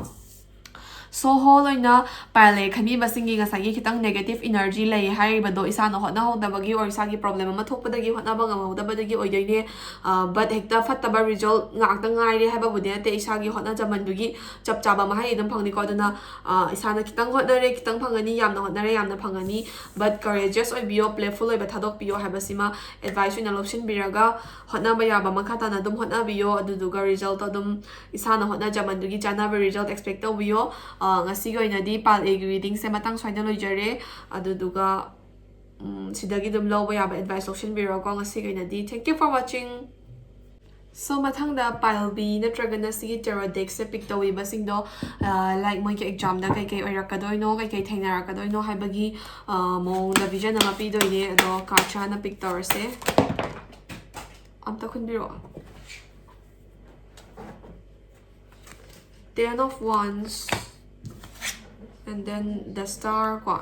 ꯁꯣ ꯍꯣꯜ ꯑꯣꯏꯅ ꯄꯥꯏꯜ ꯑꯦ ꯈꯟꯕꯤꯕꯁꯤꯡꯒꯤ ꯉꯁꯥꯏꯒꯤ ꯈꯤꯇꯪ ꯅꯦꯒꯦꯇꯤꯞ ꯏꯅꯔꯖꯤ ꯂꯩ ꯍꯥꯏꯔꯤꯕꯗꯣ ꯏꯁꯥꯅ ꯍꯣꯠꯅꯍꯧꯗꯕꯒꯤ or ꯏꯁꯥꯒꯤ ꯄ꯭ꯔꯣꯕ꯭ꯂꯦꯝ ꯑꯃ ꯊꯣꯛꯄꯗꯒꯤ ꯍꯣꯠꯅꯕ ꯉꯝꯍꯧꯗꯕꯗꯒꯤ ꯑꯣꯏꯗꯣꯏꯅꯦ꯫ ꯕꯠ ꯍꯦꯛꯇ ꯐꯠꯇꯕ ꯔꯤꯖꯜꯠ ꯉꯥꯛꯇ ꯉꯥꯏꯔꯦ ꯍꯥꯏꯕꯕꯨꯗꯤ ꯅꯠꯇꯦ, ꯏꯁꯥꯒꯤ ꯍꯣꯠꯅꯖꯃꯟꯗꯨꯒꯤ ꯆꯞ ꯆꯥꯕ ꯃꯍꯩ ꯑꯗꯨꯝ ꯐꯪꯅꯤꯀꯣ꯫ ꯑꯗꯨꯅ ꯑ, ꯏꯁꯥꯅ ꯈꯤꯇꯪ ꯍꯣꯠꯅꯔꯦ, ꯈꯤꯇꯪ ꯐꯪꯒꯅꯤ, ꯌꯥꯝꯅ ꯍꯣꯠꯅꯔꯦ, ꯌꯥꯝꯅ ꯐꯪꯒꯅꯤ꯫ ꯕꯠ ꯀꯔꯦꯖꯤꯌꯁ ꯑꯣꯏꯕꯤꯌꯣ, ꯄ꯭ꯂꯦꯐꯨꯜ ꯑꯣꯏꯕ ꯊꯥꯗꯣꯛꯄꯤꯌꯣ ꯍꯥꯏꯕꯁꯤꯃ ꯑꯦꯗꯚꯥꯏꯁ ꯑꯣꯏꯅ ꯂꯧꯁꯤꯟꯕꯤꯔꯒ ꯍꯣꯠꯅꯕ ꯌꯥꯕ ꯃꯈꯥ ꯇꯥꯅ ꯑꯗꯨꯝ ꯍꯣꯠꯅꯕꯤꯌꯣ꯫ ꯑꯗꯨꯗꯨꯒ ꯔꯤꯖꯜꯠꯇꯣ ꯑꯗꯨꯝ ꯏꯁꯥꯅ ꯍꯣꯠꯅꯖꯃꯟꯗꯨꯒꯤ ꯆꯥꯟꯅꯕ ꯔꯤꯖꯜꯠ ꯑꯦꯛꯁꯄꯦꯛ ꯇꯧꯕꯤꯌꯣ꯫ ꯑ, ꯉꯁꯤꯒꯤ ꯑꯣꯏꯅꯗꯤ ꯄꯥꯏꯜ ꯑꯦꯒꯤ ꯔꯤꯗꯤꯡꯁꯦ ꯃꯇꯥꯡ ꯁ꯭ꯋꯥꯏꯗ ꯂꯣꯏꯖꯔꯦ꯫ ꯑꯗꯨꯗꯨꯒ, ꯎꯝ, ꯁꯤꯗꯒꯤ ꯑꯗꯨꯝ ꯂꯧꯕ ꯌꯥꯕ ꯑꯦꯗꯚꯥꯏꯁ ꯂꯧꯁꯤꯟꯕꯤꯔꯣꯀꯣ꯫ ꯉꯁꯤꯒꯤ ꯑꯣꯏꯅꯗꯤ thank you for watching꯫ ꯁꯣ ꯃꯊꯪꯗ ꯄꯥꯏꯜ ꯕꯤ ꯅꯠꯇ꯭ꯔꯒꯅ ꯁꯤꯒꯤ ꯇꯦꯔꯣ ꯗꯦꯛꯁꯦ ꯄꯤꯛ ꯇꯧꯕꯤꯕꯁꯤꯡꯗꯣ, ꯂꯥꯏꯛ, ꯃꯣꯏꯒꯤ ꯑꯦꯛꯖꯥꯝꯗ ꯀꯩꯀꯩ ꯑꯣꯏꯔꯛꯀꯗꯣꯏꯅꯣ, ꯀꯩꯀꯩ ꯊꯦꯡꯅꯔꯛꯀꯗꯣꯏꯅꯣ ꯍꯥꯏꯕꯒꯤ, ꯑ, ꯃꯑꯣꯡꯗ ꯚꯤꯖꯟ ꯑꯃ ꯄꯤꯗꯣꯏꯅꯦ꯫ ꯑꯗꯣ ꯀꯥꯔꯠꯁꯦ ꯍꯥꯟꯅ ꯄꯤꯛ ꯇꯧꯔꯁꯦ꯫ ꯑꯝꯇ ꯈꯨꯟꯕꯤꯔꯛꯑꯣ꯫ Ten of Wands and then the Star ꯀꯣ꯫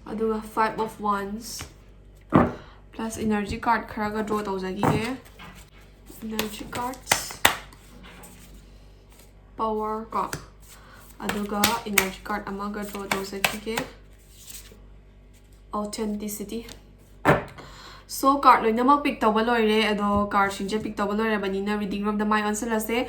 ꯑꯗꯨꯒ Five of Wands plus energy card ꯈꯔꯒ ꯗ꯭ꯔꯣ ꯇꯧꯖꯈꯤꯒꯦ꯫ Energy cards, power ꯀꯣ, ꯑꯗꯨꯒ energy card ꯑꯃꯒ ꯗ꯭ꯔꯣ ꯇꯧꯖꯈꯤꯒꯦ꯫ Authenticity. ꯁꯣ ꯀꯥꯔꯠ ꯂꯣꯏꯅꯃꯛ ꯄꯤꯛ ꯇꯧꯕ ꯂꯣꯏꯔꯦ꯫ ꯑꯗꯣ ꯀꯥꯔꯠꯁꯤꯡꯁꯦ ꯄꯤꯛ ꯇꯧꯕ ꯂꯣꯏꯔꯕꯅꯤꯅ ꯔꯤꯗꯤꯡ ꯔꯣꯝꯗ ꯃꯥꯏ ꯑꯣꯟꯁꯤꯜꯂꯁꯦ꯫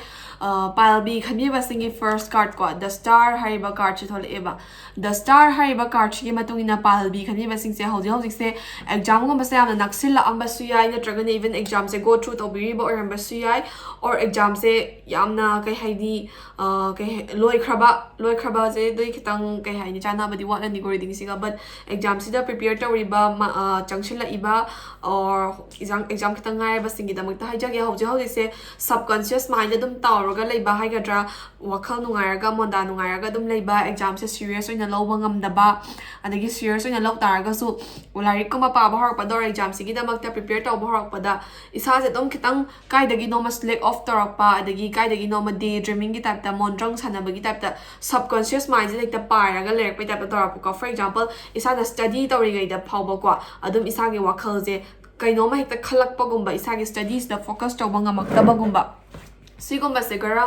ꯄꯥꯏꯜ ꯕꯤ ꯈꯟꯕꯤꯕꯁꯤꯡꯒꯤ ꯐꯥꯔꯁ ꯀꯥꯔꯠ ꯀꯣ, ꯗ ꯁ꯭ꯇꯥꯔ ꯍꯥꯏꯔꯤꯕ ꯀꯥꯔꯠꯁꯦ ꯊꯣꯛꯂꯛꯑꯦꯕ꯫ ꯗ ꯁ꯭ꯇꯥꯔ ꯍꯥꯏꯔꯤꯕ ꯀꯥꯔꯠꯁꯤꯒꯤ ꯃꯇꯨꯡ ꯏꯟꯅ ꯄꯥꯏꯜ ꯕꯤ ꯈꯟꯕꯤꯕꯁꯤꯡꯁꯦ ꯍꯧꯖꯤꯛ ꯍꯧꯖꯤꯛꯁꯦ ꯑꯦꯛꯖꯥꯝꯒꯨꯝꯕꯁꯦ ꯌꯥꯝꯅ ꯅꯛꯁꯤꯜꯂꯛꯑꯝꯕꯁꯨ ꯌꯥꯏ, ꯅꯠꯇ꯭ꯔꯒꯅ even ꯑꯦꯛꯖꯥꯝꯁꯦ go through ꯇꯧꯕꯤꯔꯤꯕ ꯑꯣꯏꯔꯝꯕꯁꯨ ꯌꯥꯏ, or ꯑꯦꯛꯖꯥꯝꯁꯦ ꯌꯥꯝꯅ, ꯀꯩ ꯍꯥꯏꯅꯤ, ꯑ, ꯀꯩ ꯍꯥꯏ-, ꯂꯣꯏꯈ꯭ꯔꯕ, ꯂꯣꯏꯈ꯭ꯔꯕꯁꯦ ꯑꯗꯨꯏ ꯈꯤꯇꯪ, ꯀꯩ ꯍꯥꯏꯅꯤ, ꯆꯥꯟꯅꯕꯗꯤ ꯋꯥꯠꯂꯅꯤꯀꯣ ꯔꯤꯗꯤꯡꯁꯤꯒ꯫ ꯕꯠ ꯑꯦꯛꯖꯥꯝꯁꯤꯗ ꯄ꯭ꯔꯤꯄꯦꯌꯔ ꯇꯧꯔꯤꯕ ꯃ-, ꯑ, ꯆꯪꯁꯤꯜꯂꯛꯏꯕ or exam exam ꯈꯤꯇꯪ ꯉꯥꯏꯔꯕꯁꯤꯡꯒꯤꯗꯃꯛꯇ ꯍꯥꯏꯖꯒꯦ꯫ ꯍꯧꯖꯤꯛ ꯍꯧꯖꯤꯛꯁꯦ subconscious mind ꯑꯗꯨꯝ ꯇꯥꯎꯔꯒ ꯂꯩꯕ ꯍꯥꯏꯒꯗ꯭ꯔꯥ, ꯋꯥꯈꯜ ꯅꯨꯡꯉꯥꯏꯔꯒ ꯃꯣꯟꯗꯥ ꯅꯨꯡꯉꯥꯏꯔꯒ ꯑꯗꯨꯝ ꯂꯩꯕ, examꯁꯦ serious ꯑꯣꯏꯅ ꯂꯧꯕ ꯉꯝꯗꯕ, ꯑꯗꯒꯤ serious ꯑꯣꯏꯅ ꯂꯧ ꯇꯥꯔꯒꯁꯨ ꯂꯥꯏꯔꯤꯛꯀꯨꯝꯕ ꯄꯥꯕ ꯍꯧꯔꯛꯄꯗ or examꯁꯤꯒꯤꯗꯃꯛꯇ prepare ꯇꯧꯕ ꯍꯧꯔꯛꯄꯗ ꯏꯁꯥꯁꯦ ꯑꯗꯨꯝ ꯈꯤꯇꯪ ꯀꯥꯏꯗꯒꯤꯅꯣꯃ slack off ꯇꯧꯔꯛꯄ, ꯑꯗꯒꯤ ꯀꯥꯏꯗꯒꯤꯅꯣꯃ day dreamingꯒꯤ typeꯇ, ꯃꯣꯟꯗ꯭ꯔꯪ ꯁꯥꯟꯅꯕꯒꯤ typeꯇ subconscious mindꯁꯤꯗ ꯍꯦꯛꯇ ꯄꯥꯏꯔꯒ ꯂꯩꯔꯛꯄꯩ typeꯇ ꯇꯧꯔꯛꯄꯀꯣ꯫ For example, ꯏꯁꯥꯅ study ꯇꯧꯔꯤꯉꯩꯗ ꯐꯥꯎꯕꯀꯣ ꯑꯗꯨꯝ ꯏꯁꯥꯒꯤ ꯋꯥꯈꯜꯁꯦ ꯀꯩꯅꯣꯝꯃ ꯍꯦꯛꯇ ꯈꯜꯂꯛꯄꯒꯨꯝꯕ, ꯏꯁꯥꯒꯤ studiesꯗ focus ꯇꯧꯕ ꯉꯝꯃꯛꯇꯕꯒꯨꯝꯕ, ꯁꯤꯒꯨꯝꯕꯁꯦ ꯈꯔ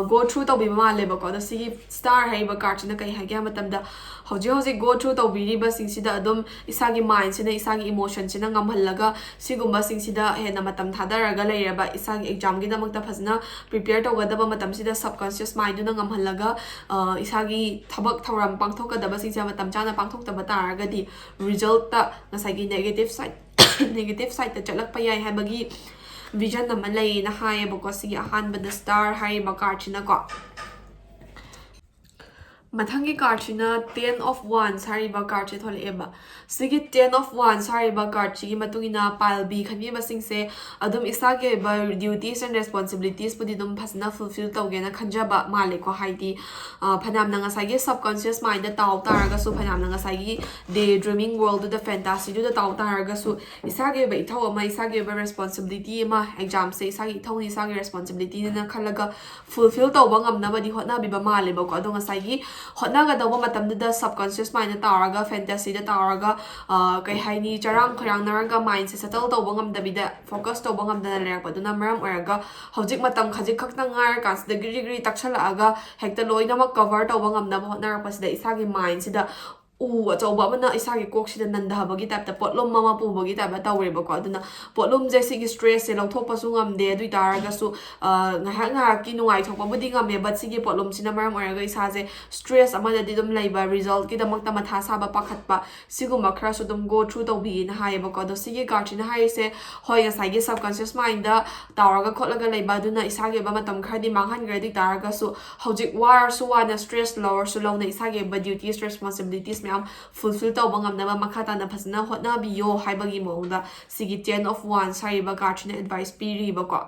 go through ꯇꯧꯕꯤꯕ ꯃꯥꯜꯂꯦꯕꯀꯣ꯫ ꯑꯗꯣ ꯁꯤꯒꯤ star ꯍꯥꯏꯔꯤꯕ cardꯁꯤꯅ ꯀꯩ ꯍꯥꯏꯒꯦ ꯍꯥꯏꯕ ꯃꯇꯝꯗ, ꯍꯧꯖꯤꯛ ꯍꯧꯖꯤꯛ go through ꯇꯧꯕꯤꯔꯤꯕꯁꯤꯡꯁꯤꯗ ꯑꯗꯨꯝ ꯏꯁꯥꯒꯤ mindꯁꯤꯅ, ꯏꯁꯥꯒꯤ emotionꯁꯤꯅ ꯉꯝꯍꯜꯂꯒ ꯁꯤꯒꯨꯝꯕꯁꯤꯡꯁꯤꯗ ꯍꯦꯟꯅ ꯃꯇꯝ ꯊꯥꯗꯔꯒ ꯂꯩꯔꯕ, ꯏꯁꯥꯒꯤ examꯒꯤꯗꯃꯛꯇ ꯐꯖꯅ prepare ꯇꯧꯒꯗꯕ ꯃꯇꯝꯁꯤꯗ subconscious mindꯗꯨꯅ ꯉꯝꯍꯜꯂꯒ, ꯑ, ꯏꯁꯥꯒꯤ ꯊꯕꯛ ꯊꯧꯔꯝ ꯄꯥꯡꯊꯣꯛꯀꯗꯕꯁꯤꯡꯁꯦ ꯃꯇꯝ ꯆꯥꯅ ꯄꯥꯡꯊꯣꯛꯇꯕ ꯇꯥꯔꯒꯗꯤ resultꯇ ꯉꯁꯥꯏꯒꯤ negative side, negative sideꯇ ꯆꯠꯂꯛꯄ ꯌꯥꯏ ꯍꯥꯏꯕꯒꯤ vision ꯑꯃ ꯂꯩꯌꯦꯅ ꯍꯥꯏꯌꯦꯕꯀꯣ, ꯁꯤꯒꯤ ꯑꯍꯥꯟꯕꯗ star ꯍꯥꯏꯔꯤꯕ cardꯁꯤꯅꯀꯣ꯫ ꯃꯊꯪꯒꯤ cardꯁꯤꯅ ten of wands ꯍꯥꯏꯔꯤꯕ cardꯁꯦ ꯊꯣꯛꯂꯛꯑꯦꯕ꯫ ꯁꯤꯒꯤ ten of wands ꯍꯥꯏꯔꯤꯕ cardꯁꯤꯒꯤ ꯃꯇꯨꯡ ꯏꯟꯅ pile B ꯈꯟꯕꯤꯕꯁꯤꯡꯁꯦ ꯑꯗꯨꯝ ꯏꯁꯥꯒꯤ ꯑꯣꯏꯕ duties and responsibilitiesꯄꯨꯗꯤ ꯑꯗꯨꯝ ꯐꯖꯅ fulfill ꯇꯧꯒꯦꯅ ꯈꯟꯖꯕ ꯃꯥꯜꯂꯦꯀꯣ꯫ ꯍꯥꯏꯗꯤ, ꯑ, ꯐꯅꯌꯥꯝꯅ ꯉꯁꯥꯏꯒꯤ subconscious mindꯗ ꯇꯥꯎ ꯇꯥꯔꯒꯁꯨ, ꯐꯅꯌꯥꯝꯅ ꯉꯁꯥꯏꯒꯤ day dreaming worldꯗꯨꯗ, fantasyꯗꯨꯗ ꯇꯥꯎ ꯇꯥꯔꯒꯁꯨ, ꯏꯁꯥꯒꯤ ꯑꯣꯏꯕ ꯏꯊꯧ ꯑꯃ, ꯏꯁꯥꯒꯤ ꯑꯣꯏꯕ responsibility ꯑꯃ, examꯁꯦ ꯏꯁꯥꯒꯤ ꯏꯊꯧꯅꯤ, ꯏꯁꯥꯒꯤ responsibilityꯅꯤꯅ ꯈꯜꯂꯒ fulfill ꯇꯧꯕ ꯉꯝꯅꯕꯗꯤ ꯍꯣꯠꯅꯕꯤꯕ ꯃꯥꯜꯂꯦꯕꯀꯣ꯫ ꯑꯗꯣ ꯉꯁꯥꯏꯒꯤ ꯍꯣꯠꯅꯒꯗꯧꯕ ꯃꯇꯝꯗꯨꯗ subconscious mindꯗ ꯇꯥꯎꯔꯒ, fantasyꯗ ꯇꯥꯎꯔꯒ, ꯑ, ꯀꯩ ꯍꯥꯏꯅꯤ, ꯆꯔꯥꯡ ꯈꯣꯏꯔꯥꯡꯅꯔꯒ mindꯁꯦ settle ꯇꯧꯕ ꯉꯝꯗꯕꯤꯗ, focus ꯇꯧꯕ ꯉꯝꯗꯅ ꯂꯩꯔꯛꯄꯗꯨꯅ ꯃꯔꯝ ꯑꯣꯏꯔꯒ ꯍꯧꯖꯤꯛ ꯃꯇꯝ ꯈꯖꯤꯛ ꯈꯛꯇ ꯉꯥꯏꯔꯀꯥꯟꯁꯤꯗ ꯒ꯭ꯔꯤ ꯒ꯭ꯔꯤ ꯇꯛꯁꯜꯂꯛꯑꯒ ꯍꯦꯛꯇ ꯂꯣꯏꯅꯃꯛ cover ꯇꯧꯕ ꯉꯝꯅꯕ ꯍꯣꯠꯅꯔꯛꯄꯁꯤꯗ ꯏꯁꯥꯒꯤ mindꯁꯤꯗ ꯎ ꯑꯆꯧꯕ ꯑꯃꯅ ꯏꯁꯥꯒꯤ ꯀꯣꯛꯁꯤꯗ ꯅꯟꯊꯕꯒꯤ typeꯇ, ꯄꯣꯠꯂꯨꯝ ꯑꯃ ꯄꯨꯕꯒꯤ typeꯇ ꯇꯧꯔꯦꯕꯀꯣ꯫ ꯑꯗꯨꯅ ꯄꯣꯠꯂꯨꯝꯁꯦ, ꯁꯤꯒꯤ stressꯁꯦ ꯂꯧꯊꯣꯛꯄꯁꯨ ꯉꯝꯗꯦ꯫ ꯑꯗꯨ ꯑꯣꯏ ꯇꯥꯔꯒꯁꯨ, ꯑ, ꯉꯥꯏꯍꯥꯛ ꯉꯥꯏꯍꯥꯛꯀꯤ ꯅꯨꯡꯉꯥꯏꯊꯣꯛꯄꯕꯨꯗꯤ ꯉꯝꯃꯦ, but ꯁꯤꯒꯤ ꯄꯣꯠꯂꯨꯝꯁꯤꯅ ꯃꯔꯝ ꯑꯣꯏꯔꯒ ꯏꯁꯥꯁꯦ stress ꯑꯃꯗꯗꯤ ꯑꯗꯨꯝ ꯂꯩꯕ, resultꯀꯤꯗꯃꯛꯇ ꯃꯊꯥ ꯁꯥꯕ, ꯄꯥꯈꯠꯄ, ꯁꯤꯒꯨꯝꯕ ꯈꯔꯁꯨ ꯑꯗꯨꯝ go through ꯇꯧꯕꯤꯌꯦꯅ ꯍꯥꯏꯌꯦꯕꯀꯣ꯫ ꯑꯗꯣ ꯁꯤꯒꯤ cardꯁꯤꯅ ꯍꯥꯏꯔꯤꯁꯦ, ꯍꯣꯏ, ꯉꯁꯥꯏꯒꯤ subconscious mindꯗ ꯇꯥꯎꯔꯒ ꯈꯣꯠꯂꯒ ꯂꯩꯕ ꯑꯗꯨꯅ ꯏꯁꯥꯒꯤ ꯑꯣꯏꯕ ꯃꯇꯝ ꯈꯔꯗꯤ ꯃꯥꯡꯍꯟꯈ꯭ꯔꯦ꯫ ꯑꯗꯨ ꯑꯣꯏ ꯇꯥꯔꯒꯁꯨ ꯍꯧꯖꯤꯛ ꯋꯥꯔꯁꯨ ꯋꯥꯅ, stress ꯂꯧꯔꯁꯨ ꯂꯧꯅ ꯏꯁꯥꯒꯤ ꯑꯣꯏꯕ duties, responsibilities ꯃꯌꯥꯝ fulfill ꯇꯧꯕ ꯉꯝꯅꯕ ꯃꯈꯥ ꯇꯥꯅ ꯐꯖꯅ ꯍꯣꯠꯅꯕꯤꯌꯣ ꯍꯥꯏꯕꯒꯤ ꯃꯑꯣꯡꯗ ꯁꯤꯒꯤ Ten of Wands ꯍꯥꯏꯔꯤꯕ cardꯁꯤꯅ advice ꯄꯤꯔꯤꯕꯀꯣ꯫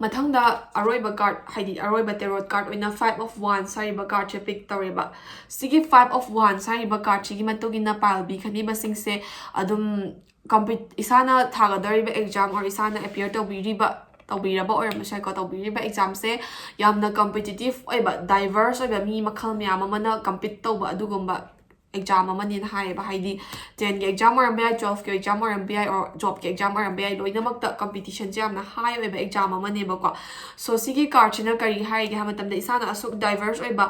ꯃꯊꯪꯗ ꯑꯔꯣꯏꯕ card, ꯍꯥꯏꯗꯤ ꯑꯔꯣꯏꯕ tarot card ꯑꯣꯏꯅ Five of Wands ꯍꯥꯏꯔꯤꯕ cardꯁꯦ pick ꯇꯧꯔꯦꯕ꯫ ꯁꯤꯒꯤ Five of Wands ꯍꯥꯏꯔꯤꯕ cardꯁꯤꯒꯤ ꯃꯇꯨꯡ ꯏꯟꯅ ꯄꯥꯏꯕꯤꯈꯅꯤꯕꯁꯤꯡꯁꯦ ꯑꯗꯨꯝ compete, ꯏꯁꯥꯅ ꯊꯥꯒꯗꯧꯔꯤꯕ exam or ꯏꯁꯥꯅ appear ꯇꯧꯕꯤꯔꯤꯕ, ꯇꯧꯕꯤꯔꯕ ꯑꯣꯏꯔꯝꯕꯁꯨ ꯌꯥꯏꯀꯣ, ꯇꯧꯕꯤꯔꯤꯕ examꯁꯦ ꯌꯥꯝꯅ competitive ꯑꯣꯏꯕ, diverse ꯑꯣꯏꯕ, ꯃꯤ ꯃꯈꯜ ꯃꯌꯥꯝ ꯑꯃꯅ compete ꯇꯧꯕ ꯑꯗꯨꯒꯨꯝꯕ exam ꯑꯃꯅꯦꯅ ꯍꯥꯏꯌꯦꯕ꯫ ꯍꯥꯏꯗꯤ tenꯒꯤ exam ꯑꯣꯏꯔꯝꯕ ꯌꯥꯏ, twelveꯀꯤ exam ꯑꯣꯏꯔꯝꯕ ꯌꯥꯏ, or jobꯀꯤ exam ꯑꯣꯏꯔꯝꯕ ꯌꯥꯏ, ꯂꯣꯏꯅꯃꯛꯇ competitionꯁꯦ ꯌꯥꯝꯅ high ꯑꯣꯏꯕ exam ꯑꯃꯅꯦꯕꯀꯣ꯫ So ꯁꯤꯒꯤ cardꯁꯤꯅ ꯀꯔꯤ ꯍꯥꯏꯒꯦ ꯍꯥꯏꯕ ꯃꯇꯝꯗ, ꯏꯁꯥꯅ ꯑꯁꯨꯛ diverse ꯑꯣꯏꯕ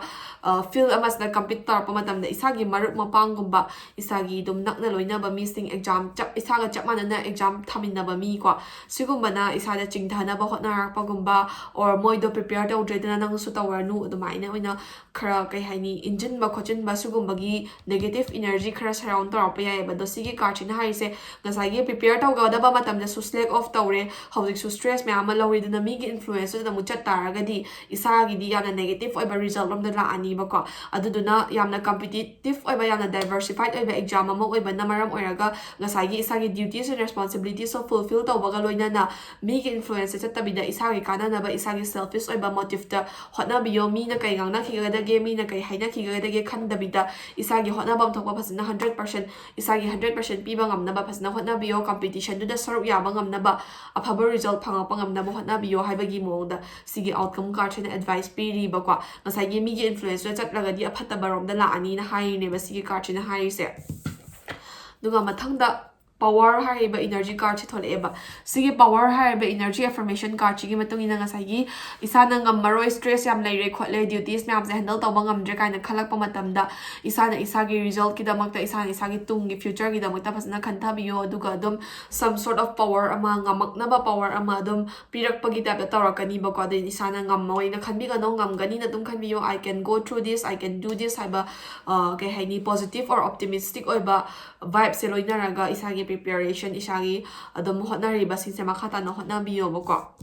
field ꯑꯃꯁꯤꯗ compete ꯇꯧꯔꯛꯄ ꯃꯇꯝꯗ ꯏꯁꯥꯒꯤ ꯃꯔꯨꯞ ꯃꯄꯥꯡꯒꯨꯝꯕ, ꯏꯁꯥꯒꯤ ꯑꯗꯨꯝ ꯅꯛꯅ ꯂꯣꯏꯅꯕ ꯃꯤꯁꯤꯡ, exam ꯆꯞ, ꯏꯁꯥꯒ ꯆꯞ ꯃꯥꯟꯅꯅ exam ꯊꯥꯃꯤꯟꯅꯕ ꯃꯤꯀꯣ, ꯁꯤꯒꯨꯝꯕꯅ ꯏꯁꯥꯗ ꯆꯤꯡꯊꯅꯕ ꯍꯣꯠꯅꯔꯛꯄꯒꯨꯝꯕ, or ꯃꯣꯏꯗꯣ prepare ꯇꯧꯗ꯭ꯔꯦꯗꯅ ꯅꯪꯁꯨ ꯇꯧꯔꯅꯨ, ꯑꯗꯨꯃꯥꯏꯅ ꯑꯣꯏꯅ ꯈꯔ, ꯀꯩ ꯍꯥꯏꯅꯤ, ꯏꯟꯖꯤꯟꯕ ꯈꯣꯠꯆꯤꯟꯕ ꯁꯤꯒꯨꯝꯕꯒꯤ negative energy ꯈꯔ surround ꯇꯧꯔꯛꯄ ꯌꯥꯏꯑꯕ꯫ ꯑꯗꯣ ꯁꯤꯒꯤ cardꯁꯤꯅ ꯍꯥꯏꯔꯤꯁꯦ, ꯉꯁꯥꯏꯒꯤ prepare ꯇꯧꯒꯗꯕ ꯃꯇꯝꯗꯁꯨ slack off ꯇꯧꯔꯦ, ꯍꯧꯖꯤꯛꯁꯨ stress ꯃꯌꯥꯝ ꯑꯃ ꯂꯧꯔꯤꯗꯨꯅ ꯃꯤꯒꯤ influenceꯇꯨꯗ ꯑꯃꯨꯛ ꯆꯠ ꯇꯥꯔꯒꯗꯤ ꯏꯁꯥꯒꯤꯗꯤ ꯌꯥꯝꯅ negative ꯑꯣꯏꯕ result ꯂꯣꯝꯗ ꯂꯥꯛꯑꯅꯤꯕꯀꯣ꯫ ꯑꯗꯨꯗꯨꯅ ꯌꯥꯝꯅ competitive ꯑꯣꯏꯕ, ꯌꯥꯝꯅ diversified ꯑꯣꯏꯕ exam ꯑꯃ ꯑꯣꯏꯕꯅ ꯃꯔꯝ ꯑꯣꯏꯔꯒ ꯉꯁꯥꯏꯒꯤ ꯏꯁꯥꯒꯤ duties and responsibilities fulfill ꯇꯧꯕꯒ ꯂꯣꯏꯅꯅ ꯃꯤꯒꯤ influenceꯇ ꯆꯠꯇꯕꯤꯗ ꯏꯁꯥꯒꯤ ꯀꯥꯟꯅꯅꯕ, ꯏꯁꯥꯒꯤ selfish ꯑꯣꯏꯕ motiveꯇ ꯍꯣꯠꯅꯕꯤꯌꯣ꯫ ꯃꯤꯅ ꯀꯩ ꯉꯥꯡꯅꯈꯤꯒꯗꯒꯦ, ꯃꯤꯅ ꯀꯩ ꯍꯥꯏꯅꯈꯤꯒꯗꯒꯦ ꯈꯟꯗꯕꯤꯗ ꯏꯁꯥꯒꯤ ꯍꯣꯠꯅꯐꯝ ꯊꯣꯛꯄ ꯐꯖꯅ hundred percent, ꯏꯁꯥꯒꯤ hundred percent ꯄꯤꯕ ꯉꯝꯅꯕ ꯐꯖꯅ ꯍꯣꯠꯅꯕꯤꯌꯣ꯫ Competitionꯗꯨꯗ ꯁꯔꯨꯛ ꯌꯥꯕ ꯉꯝꯅꯕ, ꯑꯐꯕ result ꯐꯪꯉꯛꯄ ꯉꯝꯅꯕ ꯍꯣꯠꯅꯕꯤꯌꯣ ꯍꯥꯏꯕꯒꯤ ꯃꯑꯣꯡꯗ ꯁꯤꯒꯤ outcome cardꯁꯤꯅ advice ꯄꯤꯔꯤꯕꯀꯣ꯫ ꯉꯁꯥꯏꯒꯤ ꯃꯤꯒꯤ influenceꯇ ꯆꯠꯂꯒꯗꯤ ꯑꯐꯠꯇꯕꯔꯣꯝꯗ ꯂꯥꯛꯑꯅꯤꯅ ꯍꯥꯏꯔꯤꯅꯦꯕ ꯁꯤꯒꯤ cardꯁꯤꯅ ꯍꯥꯏꯔꯤꯁꯦ꯫ ꯑꯗꯨꯒ ꯃꯊꯪꯗ power ꯍꯥꯏꯔꯤꯕ energy cardꯁꯤ ꯊꯣꯛꯂꯛꯑꯦꯕ꯫ ꯁꯤꯒꯤ power ꯍꯥꯏꯔꯤꯕ energy affirmation cardꯁꯤꯒꯤ ꯃꯇꯨꯡ ꯏꯟꯅ ꯉꯁꯥꯏꯒꯤ ꯏꯁꯥꯅ ꯉꯝꯃꯔꯣꯏ, stress ꯌꯥꯝ ꯂꯩꯔꯦ ꯈꯣꯠꯂꯦ, duties ꯃꯌꯥꯝꯁꯦ handle ꯇꯧꯕ ꯉꯝꯗ꯭ꯔꯦ ꯀꯥꯏꯅ ꯈꯜꯂꯛꯄ ꯃꯇꯝꯗ ꯏꯁꯥꯅ ꯏꯁꯥꯒꯤ resultꯀꯤꯗꯃꯛꯇ, ꯏꯁꯥꯅ ꯏꯁꯥꯒꯤ ꯇꯨꯡꯒꯤ futureꯒꯤꯗꯃꯛꯇ ꯐꯖꯅ ꯈꯟꯊꯕꯤꯌꯣ꯫ ꯑꯗꯨꯒ ꯑꯗꯨꯝ some sort of power ꯑꯃ, ꯉꯝꯃꯛꯅꯕ power ꯑꯃ ꯑꯗꯨꯝ ꯄꯤꯔꯛꯄꯒꯤ typeꯇ ꯇꯧꯔꯛꯀꯅꯤꯕꯀꯣ꯫ ꯑꯗꯩ ꯏꯁꯥꯅ ꯉꯝꯃꯣꯏꯅ ꯈꯟꯕꯤꯒꯅꯣ, ꯉꯝꯒꯅꯤꯅ ꯑꯗꯨꯝ ꯈꯟꯕꯤꯌꯣ꯫ I can go through this, I can do this ꯍꯥꯏꯕ, ꯑ, ꯀꯩ ꯍꯥꯏꯅꯤ, positive or optimistic ꯑꯣꯏꯕ vibeꯁꯦ ꯂꯣꯏꯅꯔꯒ ꯏꯁꯥꯒꯤ preparation, ꯏꯁꯥꯒꯤ ꯑꯗꯨꯝ ꯍꯣꯠꯅꯔꯤꯕꯁꯤꯡꯁꯦ ꯃꯈꯥ ꯇꯥꯅ ꯍꯣꯠꯅꯕꯤꯌꯣꯕꯀꯣ꯫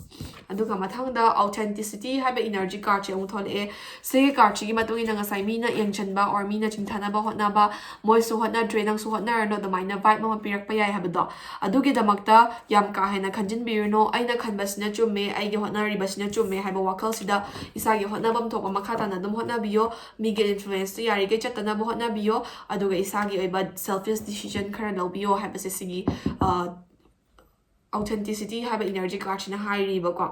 ꯑꯗꯨꯒ ꯃꯊꯪꯗ Authenticity ꯍꯥꯏꯕ energy cardꯁꯦ ꯑꯃꯨꯛ ꯊꯣꯛꯂꯛꯑꯦ꯫ ꯁꯤꯒꯤ cardꯁꯤꯒꯤ ꯃꯇꯨꯡ ꯏꯟꯅ ꯉꯁꯥꯏ ꯃꯤꯅ ꯌꯦꯡꯁꯤꯟꯕ or ꯃꯤꯅ ꯆꯤꯡꯊꯅꯕ ꯍꯣꯠꯅꯕ, ꯃꯣꯏꯁꯨ ꯍꯣꯠꯅꯗ꯭ꯔꯦ, ꯅꯪꯁꯨ ꯍꯣꯠꯅꯔꯅꯨ, ꯑꯗꯨꯃꯥꯏꯅ vibe ꯑꯃ ꯄꯤꯔꯛꯄ ꯌꯥꯏ ꯍꯥꯏꯕꯗꯣ꯫ ꯑꯗꯨꯒꯤꯗꯃꯛꯇ ꯌꯥꯝ ꯀꯥ ꯍꯦꯟꯅ ꯈꯟꯖꯤꯟꯕꯤꯔꯨꯅꯨ꯫ ꯑꯩꯅ ꯈꯟꯕꯁꯤꯅ ꯆꯨꯝꯃꯦ, ꯑꯩꯒꯤ ꯍꯣꯠꯅꯔꯤꯕꯁꯤꯅ ꯆꯨꯝꯃꯦ ꯍꯥꯏꯕ ꯋꯥꯈꯜꯁꯤꯗ ꯏꯁꯥꯒꯤ ꯍꯣꯠꯅꯐꯝ ꯊꯣꯛꯄ ꯃꯈꯥ ꯇꯥꯅ ꯑꯗꯨꯝ ꯍꯣꯠꯅꯕꯤꯌꯣ꯫ ꯃꯤꯒꯤ influenceꯇꯨ ꯌꯥꯔꯤꯈꯩ ꯆꯠꯇꯅꯕ ꯍꯣꯠꯅꯕꯤꯌꯣ꯫ ꯑꯗꯨꯒ ꯏꯁꯥꯒꯤ ꯑꯣꯏꯕ selfish decision ꯈꯔ ꯂꯧꯕꯤꯌꯣ ꯍꯥꯏꯕꯁꯦ ꯁꯤꯒꯤ, ꯑ, Authenticity ꯍꯥꯏꯕ energy cardꯁꯤꯅ ꯍꯥꯏꯔꯤꯕꯀꯣ꯫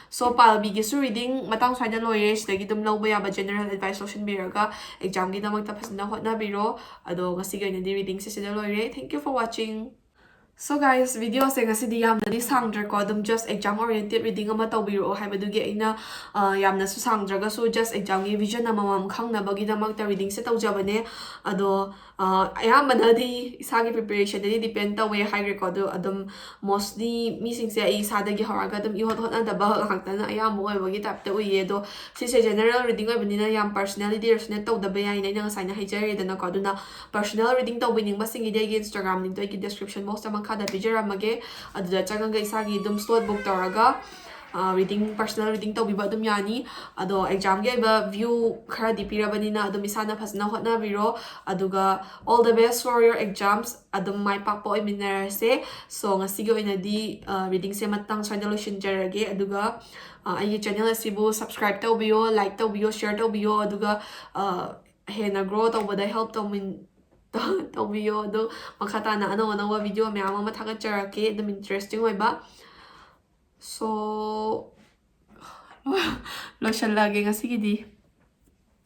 So, ꯄꯥꯜꯕꯤꯒꯤꯁꯨ reading ꯃꯇꯥꯡ ꯁ꯭ꯋꯥꯏꯗ ꯂꯣꯏꯔꯦ꯫ ꯁꯤꯗꯒꯤ ꯑꯗꯨꯝ ꯂꯧꯕ ꯌꯥꯕ general advice ꯂꯧꯁꯤꯟꯕꯤꯔꯒ examꯒꯤꯗꯃꯛꯇ ꯐꯖꯅ ꯍꯣꯠꯅꯕꯤꯔꯣ꯫ ꯑꯗꯣ ꯉꯁꯤꯒꯤ ꯑꯣꯏꯅꯗꯤ readingꯁꯦ ꯁꯤꯗ ꯂꯣꯏꯔꯦ꯫ Thank you for watching. So guys, videoꯁꯦ ꯉꯁꯤꯗꯤ ꯌꯥꯝꯅꯗꯤ ꯁꯥꯡꯗ꯭ꯔꯦꯀꯣ, ꯑꯗꯨꯝ just exam oriented reading ꯑꯃ ꯇꯧꯕꯤꯔꯛꯑꯣ ꯍꯥꯏꯕꯗꯨꯒꯤ ꯑꯩꯅ, ꯑ, ꯌꯥꯝꯅꯁꯨ ꯁꯥꯡꯗ꯭ꯔꯒꯁꯨ just examꯒꯤ vision ꯑꯃꯃꯝ ꯈꯪꯅꯕꯒꯤꯗꯃꯛꯇ readingꯁꯦ ꯇꯧꯖꯕꯅꯦ꯫ ꯑꯗꯣ, ꯑ, ꯑꯌꯥꯝꯕꯅꯗꯤ ꯏꯁꯥꯒꯤ preparationꯗꯗꯤ depend ꯇꯧꯋꯦ ꯍꯥꯏꯈ꯭ꯔꯦꯀꯣ, ꯑꯗꯣ ꯑꯗꯨꯝ mostly ꯃꯤꯁꯤꯡꯁꯦ ꯑꯩ ꯏꯁꯥꯗꯒꯤ ꯍꯧꯔꯒ ꯑꯗꯨꯝ ꯏꯍꯣꯠ ꯍꯣꯠꯅꯗꯕ ꯉꯥꯛꯇꯅ ꯑꯌꯥꯝꯕ ꯑꯣꯏꯕꯒꯤ typeꯇ ꯎꯏꯌꯦ꯫ ꯑꯗꯣ ꯁꯤꯁꯦ general reading ꯑꯣꯏꯕꯅꯤꯅ ꯌꯥꯝ personality resonate ꯇꯧꯗꯕ ꯌꯥꯏꯅ ꯑꯩꯅ ꯉꯁꯥꯏꯅ ꯍꯥꯏꯖꯔꯦꯗꯅꯀꯣ꯫ ꯑꯗꯨꯅ personal reading ꯇꯧꯕꯤꯅꯤꯡꯕꯁꯤꯡꯒꯤꯗꯤ ꯑꯩꯒꯤ Instagram linkꯇꯣ ꯑꯩꯒꯤ description boxꯇ ꯃꯈꯥꯗ ꯄꯤꯖꯔꯝꯃꯒꯦ꯫ ꯑꯗꯨꯗ ꯆꯪꯉꯒ ꯏꯁꯥꯒꯤ ꯑꯗꯨꯝ slot book ꯇꯧꯔꯒ, ꯑ, reading, personal reading ꯇꯧꯕꯤꯕ ꯑꯗꯨꯝ ꯌꯥꯅꯤ꯫ ꯑꯗꯣ examꯒꯤ ꯑꯣꯏꯕ view ꯈꯔꯗꯤ ꯄꯤꯔꯕꯅꯤꯅ ꯑꯗꯨꯝ ꯏꯁꯥꯅ ꯐꯖꯅ ꯍꯣꯠꯅꯕꯤꯔꯣ꯫ ꯑꯗꯨꯒ all the best for your exams꯫ ꯑꯗꯨꯝ ꯃꯥꯏ ꯄꯥꯛꯄ ꯑꯣꯏꯃꯤꯟꯅꯔꯁꯦ꯫ So ꯉꯁꯤꯒꯤ ꯑꯣꯏꯅꯗꯤ, ꯑ, readingꯁꯦ ꯃꯇꯥꯡ ꯁ꯭ꯋꯥꯏꯗ ꯂꯣꯏꯁꯤꯟꯖꯔꯒꯦ꯫ ꯑꯗꯨꯒ, ꯑ, ꯑꯩꯒꯤ channel ꯑꯁꯤꯕꯨ subscribe ꯇꯧꯕꯤꯌꯣ, like ꯇꯧꯕꯤꯌꯣ, share ꯇꯧꯕꯤꯌꯣ꯫ ꯑꯗꯨꯒ, ꯑ, ꯍꯦꯟꯅ grow ꯇꯧꯕꯗ help ꯇꯧꯃꯤꯟ-, ꯇꯧꯕꯤꯌꯣ꯫ ꯑꯗꯣ ꯃꯈꯥ ꯇꯥꯅ ꯑꯅꯧ ꯑꯅꯧꯕ video ꯃꯌꯥꯝ ꯑꯃ ꯊꯥꯒꯠꯆꯔꯛꯀꯦ, ꯑꯗꯨꯝ interesting ꯑꯣꯏꯕ꯫ So, ꯂꯣꯏꯁꯤꯜꯂꯒꯦ ꯉꯁꯤꯒꯤꯗꯤ꯫